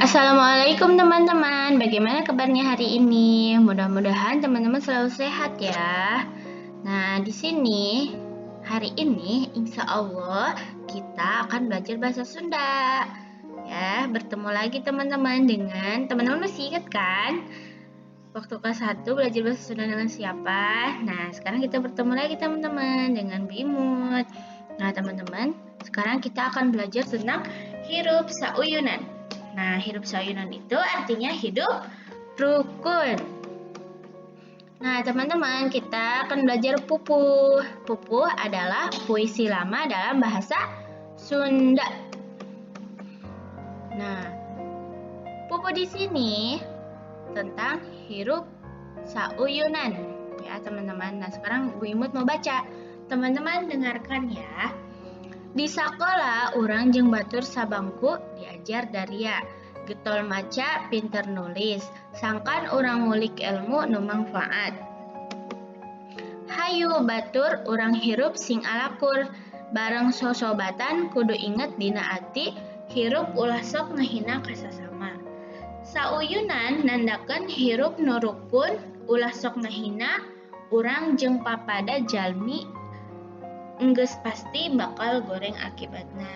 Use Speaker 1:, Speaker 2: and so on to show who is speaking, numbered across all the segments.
Speaker 1: Assalamualaikum teman-teman, bagaimana kabarnya hari ini? Mudah-mudahan teman-teman selalu sehat ya. Nah, di sini hari ini insya Allah kita akan belajar bahasa Sunda. Ya, bertemu lagi teman-teman dengan teman-teman masih ingat kan? Waktu kelas 1 belajar bahasa Sunda dengan siapa? Nah, sekarang kita bertemu lagi teman-teman dengan Bu Imut. Nah, teman-teman, sekarang kita akan belajar tentang hirup sauyunan. Nah, hirup sauyunan itu artinya hidup rukun. Nah, teman-teman, kita akan belajar pupuh. Pupuh adalah puisi lama dalam bahasa Sunda. Nah, pupuh di sini tentang hirup sauyunan ya, teman-teman. Nah, sekarang Bu Imut mau baca. Teman-teman dengarkan ya. Di sakola urang jeung batur sabangku diajar daria. Getol maca, pinter nulis, sangkan urang ngulik ilmu nu mangfaat. Hayu batur urang hirup sing alakur, bareng sosobatan kudu inget dina ati, hirup ulah sok ngahina ka sasama. Sauyunan nandakeun hirup nu rukun, ulah sok ngahina, urang jeung papada jalmi enggeus pasti bakal goreng akibatna.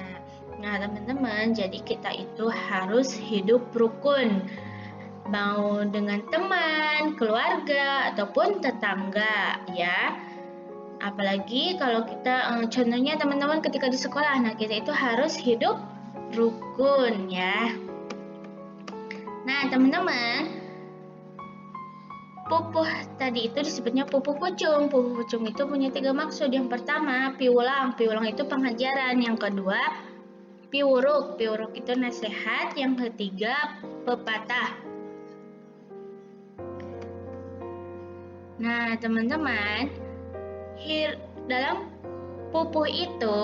Speaker 1: Nah, teman-teman, jadi kita itu harus hidup rukun. Mau dengan teman, keluarga, ataupun tetangga, ya. Apalagi kalau kita, contohnya teman-teman ketika di sekolah, nah kita itu harus hidup rukun, ya. Nah, teman-teman, pupuh tadi itu disebutnya pupuh pucung. Pupuh pucung itu punya 3 maksud. Yang pertama, piwulang. Piwulang itu pengajaran. Yang kedua, piwuruk. Piwuruk itu nasihat. Yang ketiga, pepatah. Nah, teman-teman, dalam pupuh itu,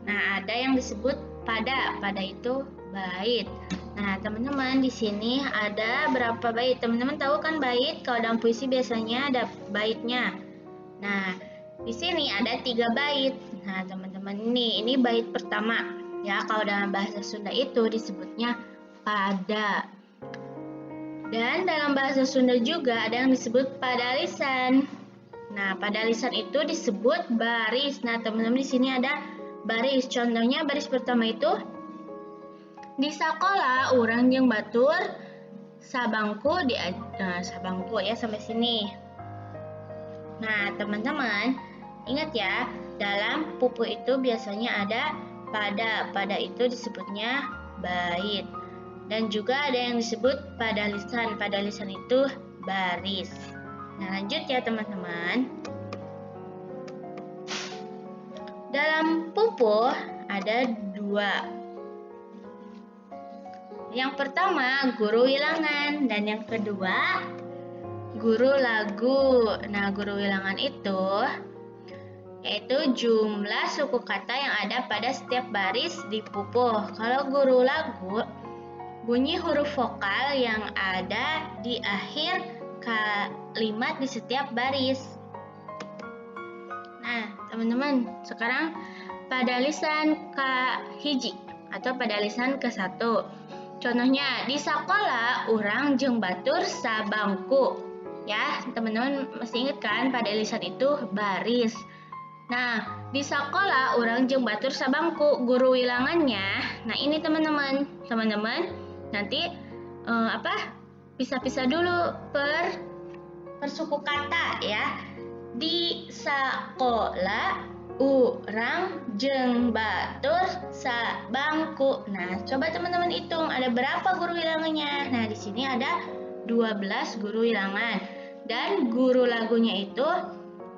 Speaker 1: nah ada yang disebut pada. Pada itu bait. Nah, teman-teman, di sini ada berapa bait? Teman-teman tahu kan bait? Kalau dalam puisi biasanya ada baitnya. Nah, di sini ada 3 bait. Nah, teman-teman, ini bait pertama. Ya, kalau dalam bahasa Sunda itu disebutnya pada. Dan dalam bahasa Sunda juga ada yang disebut padalisan. Nah, padalisan itu disebut baris. Nah, teman-teman, di sini ada baris. Contohnya baris pertama itu di sekolah urang jeung batur sabangku di sabangku ya sampai sini. Nah, teman-teman, ingat ya, dalam pupuh itu biasanya ada pada. Pada itu disebutnya bait. Dan juga ada yang disebut padalisan. Padalisan itu baris. Nah, lanjut ya teman-teman. Dalam pupuh ada 2. Yang pertama, guru wilangan, dan yang kedua, guru lagu. Nah, guru wilangan itu yaitu jumlah suku kata yang ada pada setiap baris di pupuh. Kalau guru lagu, bunyi huruf vokal yang ada di akhir kalimat di setiap baris. Nah, teman-teman, sekarang pada lisan kahiji atau pada lisan ke-1. Contohnya, di sekolah urang jeung batur sabangku. Ya, teman-teman masih ingat kan pada lisan itu baris. Nah, di sekolah urang jeung batur sabangku, guru wilangannya. Nah, ini teman-teman. Teman-teman nanti pisah-pisah dulu per suku kata ya. Di sekolah urang jeung batur sabangku. Nah, coba teman-teman hitung ada berapa guru wilangannya. Nah, di sini ada 12 guru wilangan. Dan guru lagunya itu,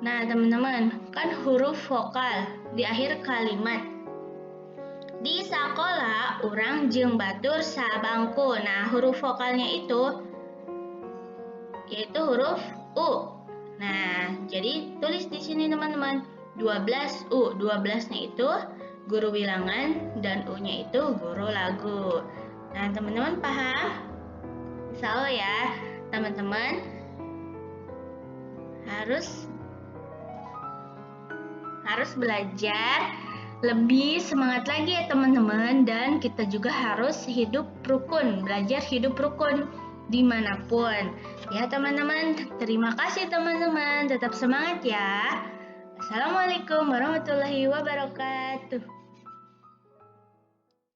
Speaker 1: nah teman-teman, kan huruf vokal di akhir kalimat. Di sekolah urang jeung batur sabangku. Nah, huruf vokalnya itu yaitu huruf U. Nah, jadi tulis di sini teman-teman. 12 U, 12-nya itu guru wilangan dan U-nya itu guru lagu. Nah, teman-teman paham? Insya Allah ya, teman-teman harus belajar lebih semangat lagi ya teman-teman, dan kita juga harus hidup rukun, belajar hidup rukun dimanapun. Ya teman-teman, terima kasih teman-teman, tetap semangat ya. Assalamualaikum warahmatullahi wabarakatuh.